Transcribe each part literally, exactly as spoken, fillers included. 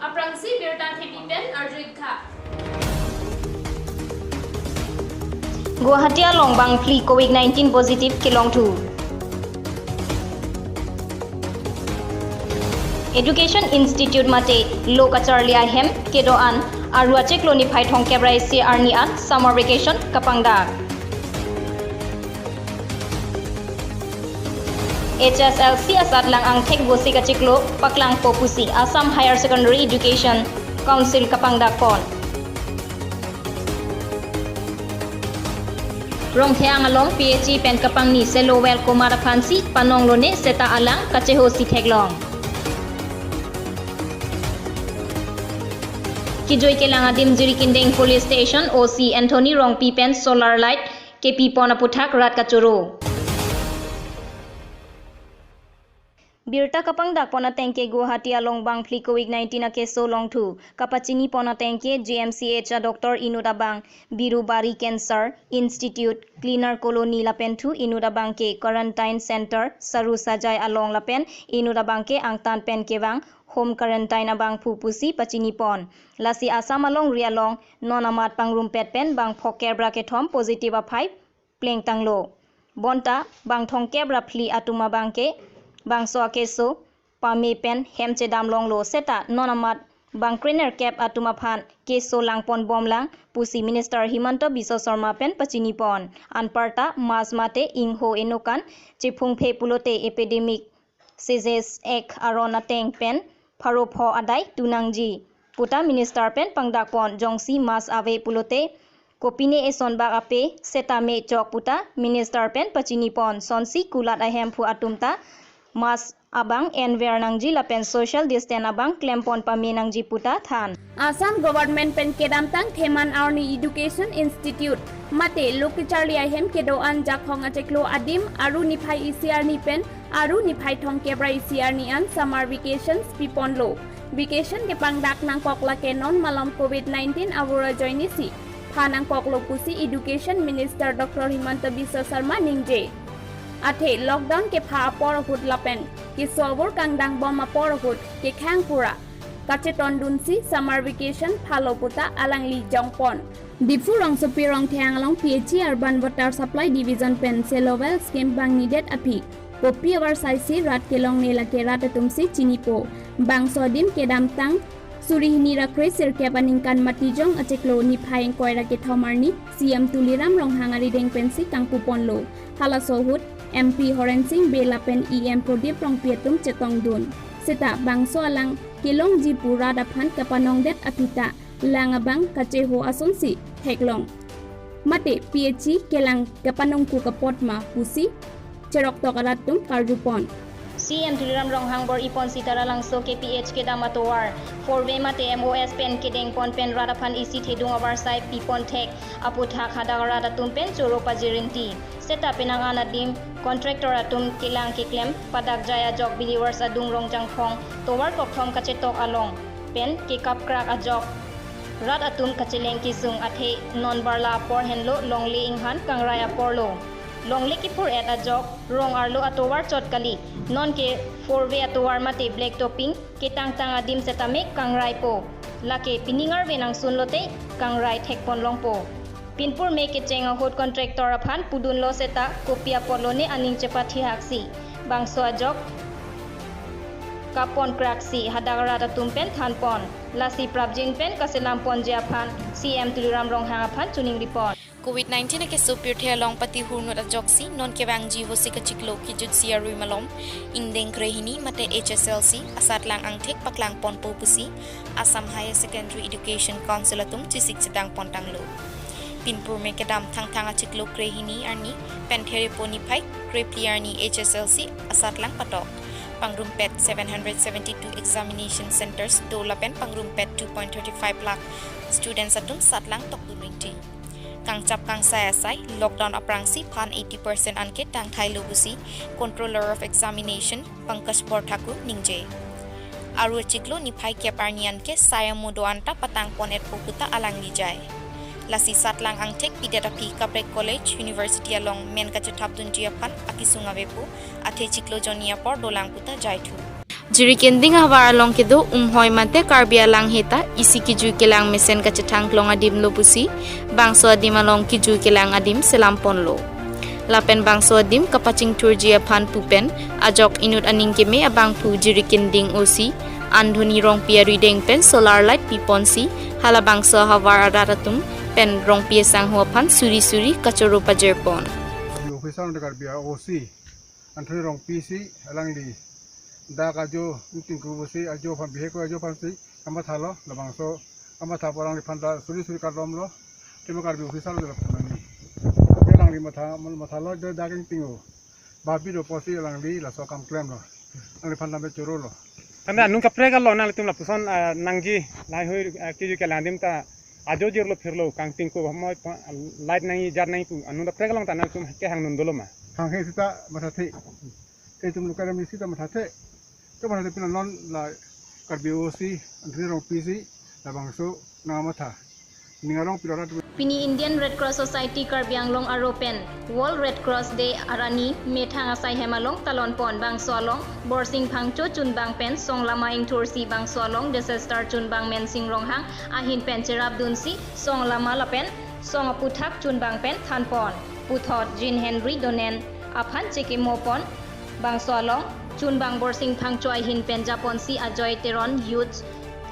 Aphrangsi birta thepi pen arju-ik tha. Guwahati along bangphli Covid nineteen positive kelongthu. Education Institute mate lo kacharli ahem kedo-an aru achiklo niphai thomkep ra isi arni an summer vacation kapangdak. H S L C asatlang angthek vosik achiklo paklangpo pusi Assam Higher Secondary Education Council kapangdakpon. Rongtheng along P H E pen kapangni Selowel Komat aphansi panong lone seta alang kachehosi theklong. Kijui kelang adim Jirikindeng Police Station O C Anthony Rongpi pen solar light kepipon aputhak rat kachoro. Birta kapangdakpon ateng ke Guwahati along bangphli Covid nineteen akeso longthu. Kapachinipon ateng ke G M C H a doctor inut abang, Birubari Cancer Institute, Cleaner Colony lapen thu inut abang ke Quarantine Center Saru Sajai along lapen inut abang ke angtan pen kevang home quarantine abangphu pusi pachinipon. Lasi Assam alongri along non amat pangrumpet pen bang phokep ra kethom positive aphai plengtanglo. Bonta bang thomkep ra phli atum abang ke bangso akeso pame pen hem chedam longlo seta non amat bang krenerkep atum aphan keso langpon bomlang pusi Minister Himanta Biswa Sarma pen pachinipon. Anparta mask mate ingho enokan chephungphe pulote epidemic seizes ek aron ateng pen pharo pho adai tunangji puta minister pen pangdakpon. Jongsi mask ave pulote kopine eson bak ape seta me chok puta minister pen pachinipon. Sonsi kulat ahemphu atum ta mask abang enver nangji lapen social distance abang klempon pame nangji puta than. Assam government pen kedamtang theman arni Education Institute mate lo kacharli ahem kedo-an Jakhong achiklo adim aru niphai isi arni pen aru niphai thomkep ra isi arni an summer vacations piponlo. Vacation kepangdak nangkok lake non malom Covid nineteen avur ajoinesi pha nangkoklo pusi Education Minister Doctor Himanta Biswa Sarma ningje. Athe lockdown kepha apor ahut lapen keso avur kangdang bom apor ahut kekhang pura kachetondunsi summer vacation phalo puta alangli jongpon. Diphu rongsopi Rongtheng along P H E Urban Water Supply Division pen Selowel scheme bangnidet aphi kopi avarsai si rat kelongle lake rat atumsi chinipo. Bangso adim kedamtang suri hini ra kre sirkep aningkan Matijong achiklo niphai ingkoi ra kethom arni C M Tuliram Ronghang arideng pensi kangpuponlo. Halaso ahut M P Horen Sing Bey lapen E M Prodip Rongpi atum chetongdun. Seta bangso alang kelongji pu rat aphan kapanongdet aphi ta lang abang kacheho asonsi theklong. Mate P H E kelang kapanongkuk apot ma pusi cheroktok arat atum karjupon. C M Tuliram Ronghang bor-ipon Sitaralangso K P H kedam atovar four way mate M O S pen kedengpon pen rat aphan isi thedung avarsai pipon thek aputhak hadak rat atum pen choro pajirinti. Seta penang an adim contractor atum kelang keklem padakjai ajok Believers adung Rongjangphong tovar kokthom kachetok along pen kekapkrak ajok rat atum kacheleng kesung athe non barla apor henlo longle inghan kangrai aporlo. Longle kiphur-et ajok rong arlo atovar chot kali. Nonke four way atovar mate black topping ketangtang adim setame kangraipo. Lake pining arve nangsunlote kangrai thekpon longpo. Pinpur me kecheng ahut contractor aphan pudunlo seta kopi apotlo ne aning chepathihaksi bangso ajok kaponkraksi hadak rat atum pen thanpon. Lasi prapjin pen kaselamponji aphan C M Tuliram Ronghang aphan choningripon. Covid nineteen akeso pirthe along pati hurnut ajoksi non kevangji vosik achiklo kijutsi arui malom ingdeng krehini mate H S L C asatlang angthek paklangponpo pusi Assam Higher Secondary Education Council atum chesik chetangpontanglo. Pinpur me kedam Thangthang achiklo krehini arni pen therepo niphai krephli arni H S L C asatlang patok. Pangrumpet seven hundred seventy-two examination centers do lapen pangrumpet two point thirty-five lakh students atum satlang tokdun ringti. Kangchap kangsai asai lockdown aphrangsi phan eighty percent anke tangthailo pusi Controller of Examination Pankaj Borthakur ningje. Aru achiklo niphai kep arni anke sai amo do-an ta patangpon-etpo puta alangli jai. Lasi satlang angthek pidet aphi kaprek college, university along men kachethapdunji aphan akesung avepo, athe chiklo jonni apor dolang puta jaithu. Jirikinding ahavar along kedo umhoi mate Karbi alang heta isi kejui kelang mesen kachethang klong adim lo pusi bangso adim along kejui kelang adim selam ponlo. Lapen bangso adim kapachingthurji aphan pu pen ajok inut aning keme abangphu Jirikinding O C Andhoni Rongpi arideng pen solar light pi ponsi halabangso ahavar arat atum pen Rongpi asangho aphan suri suri kachoro pajir pon. Officer under Karbi O C Andhoni Rongpi si alangli dak ajo ingtingku pusi ajo aphan bihek ajo aphansi kamathalo, labangso kamatha pu alangliphan ta suri suri kardom lo, tema Karbi officer lo lapu nani. Alangli matha mathalo, dak ingtingo babi do pusi alangli laso akam klemlo. Alangliphan ta me choro lo. Tangte anung kaprek along nanglitum lapuson, ah, nangji laheihui, ah, kejui kelang adim ta ajo jirlo phirlo kangtingku mo pa-, light nangji jat nangji pu anung kaprek along ta nanglitum kehang nun dolo ma? Hanghe seta mathathe. Itum lokal ami seta mathathe. Ke mathathe pina non la Karbi O C Andhoni Rongpi si labangso nangkamatha. Ning arong pilo rat. Pini Indian Red Cross Society Karbi Anglong aro pen World Red Cross Day arni methang asai hem along talon pon. Bangso along Borsing Phangcho chunbang pen song lama ingthursi bangso along disaster chunbang Mensing Ronghang ahin pen cherap dunsi song lama lapen song aputhak chunbang pen than pon. Puthot Jean Henry Donen aphan chekimo pon. Bangso along chunbang Borsing Phangcho ahin pen japonsi Ajoy Teron Youth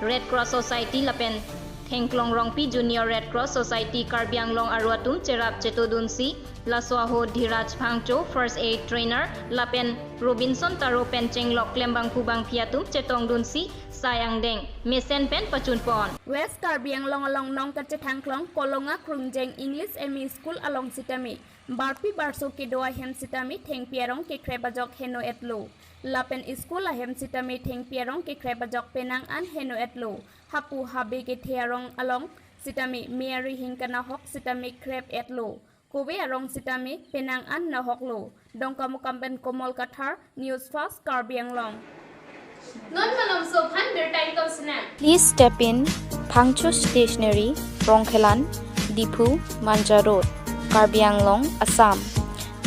Red Cross Society lapen Thengklong Rongpi Junior Red Cross Society Karbi Anglong aro atum cherap cheto dunsi laso ahut Dhiraj Phangcho first aid trainer lapen Robinson Taro pen chenglok klembangphu bangphi atum chetong dunsi sai angdeng mesen pen pachun pon. West Karbi Anglong along nong kachethang klong Kolonga Krungjeng English M E School along sitame barpi barso kedo ahem sitame thengpi arong kekrep ajok heno etlo. Lapen school ahem sitame thengpi arong kekrep ajok penang an heno etlo. Hapu habe kethe arong along sitame me arihing kanahok sitame krep etlo. Kove arong sitame penang an nahoklo. Dongkamukam pen Komol Kathar, News Fast Karbi Anglong. Non malomso aphan birta ingkoi sinang. Please step in Phangcho Stationery, Rongkhelan, Diphu, Manja Road, Karbi Anglong, Assam.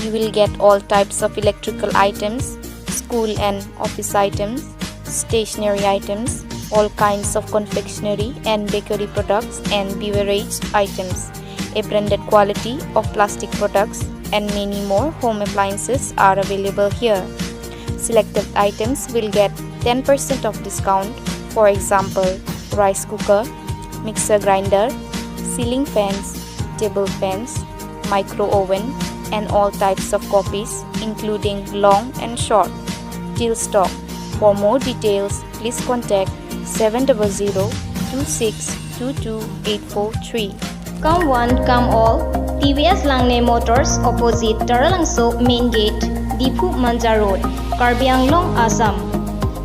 You will get all types of electrical items, school and office items, stationery items, all kinds of confectionery and bakery products and beverage items, a branded quality of plastic products, and many more home appliances are available here. Selected items will get ten percent of discount, for example, rice cooker, mixer grinder, ceiling fans, table fans, micro oven, and all types of copies, including long and short. Till stock. For more details, please contact seven double zero two six two two eight four three. Come one, come all. T V S Langne Motors, opposite Taralangso Main Gate, Diphu Manja Road, Karbi Anglong, Assam.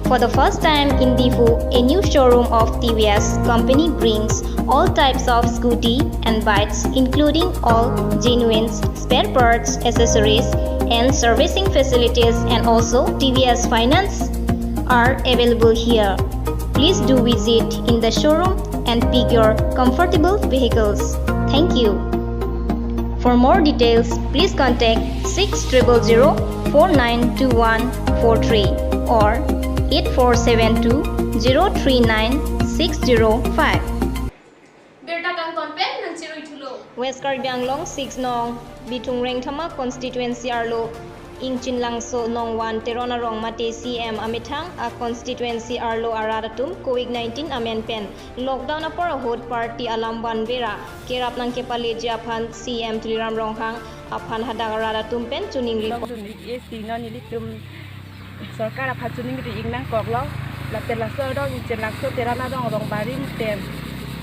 For the first time in Diphu, a new showroom of T V S company brings all types of scooty and bikes, including all genuine spare parts, accessories, and servicing facilities, and also T V S finance are available here. Please do visit in the showroom and pick your comfortable vehicles. Thank you. For more details, please contact six triple zero four nine two one four three or eight four seven two zero three nine six zero five. Birta kangton pen nangcherui thulo. West Karbi Anglong six nong Bithung Rengthama constituency arlo Ingchinlangso Nongwan Teron arong mate C M amethang a constituency arlo arat atum covid nineteen amen pen lockdown apor ahut party alam vanve ra kerap nangkepaleji aphan C M Tuliram Ronghang aphan hadak arat atum pen choningri pon. Dun ik esi non ilitum sorkar aphan choningri ik nangkoklo. Lapen laso arong Ingchinlangso Teron arong arong barim pen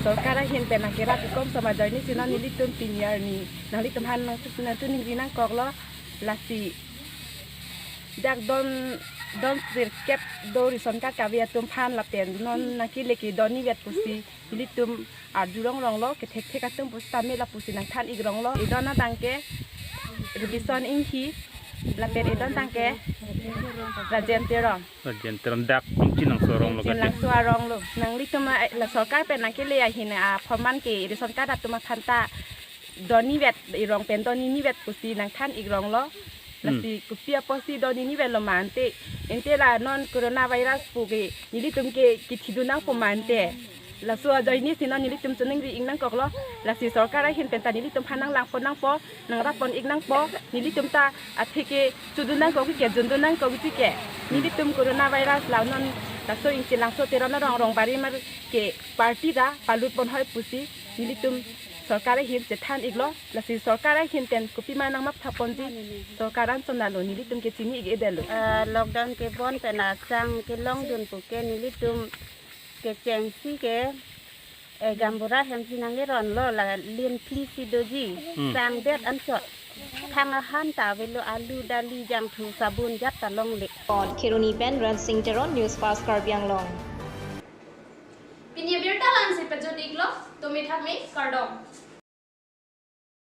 sorkar ahin pen nangkerap ikom samajoi ni si non ilitum pini arni nanglitum aphan nang nangchoningri nangkoklo. Lasi dak don don sirkep do ration card kave atum aphan lapen non nangkele kedon-ivet pusi ilitum arjurong ronglo, kethek thek atum pusitame lapusi nangthan ik ronglo. Idon adang ke Robinson Inghi lapen idon adang ke Rajen Teron. Rajen Teron dak Ingchinlangso arong lo kate. Ingchinlangso arong lo. Nanglitum a, la sorkar pen nangkele ahin a forman ke ration card atum aphan ta don-ivet, irong pen don-ivet pusi nangthan ik ronglo. Lasi kopi apotsi do nini velo ma ante. Ante la non coronavirus pu ke nelitum ke kithidun nangpo ma ante. Laso ajoine si non nelitum choningri ik nangkoklo. Lasi sorkar ahin pen ta nelitum aphan nanglangpon nangpo, nangrap pon ik nangpo. Nelitum ta athe ke chodun nangkok ke, jundun nangkok ke. Nelitum coronavirus la non laso Ingti Langso Teron arong Rongbari Mar ke party ta palut pon hoi pusi nelitum sorkar ahin chethan iklo. Lasi sorkar ahin pen kopima nangmaktha ponji, sorkar anchot nalo, nelitum ke chini ik-edetlo. Ah, lockdown kebon pen asang kelongdun pu ke nelitum kechengsi ke, eh, gaonbura hemsi nangkeron lo, la lin phli si doji. Hmm. Sangdet anchot. Thang ahan ta avelo, alu, dali, jangthu, sabun jat ta longle. On Kheroni pen Rensing Teron, News Fast Karbi Anglong. Pini abirta la-ansi pajut iklo, tumi thakmi, kardom.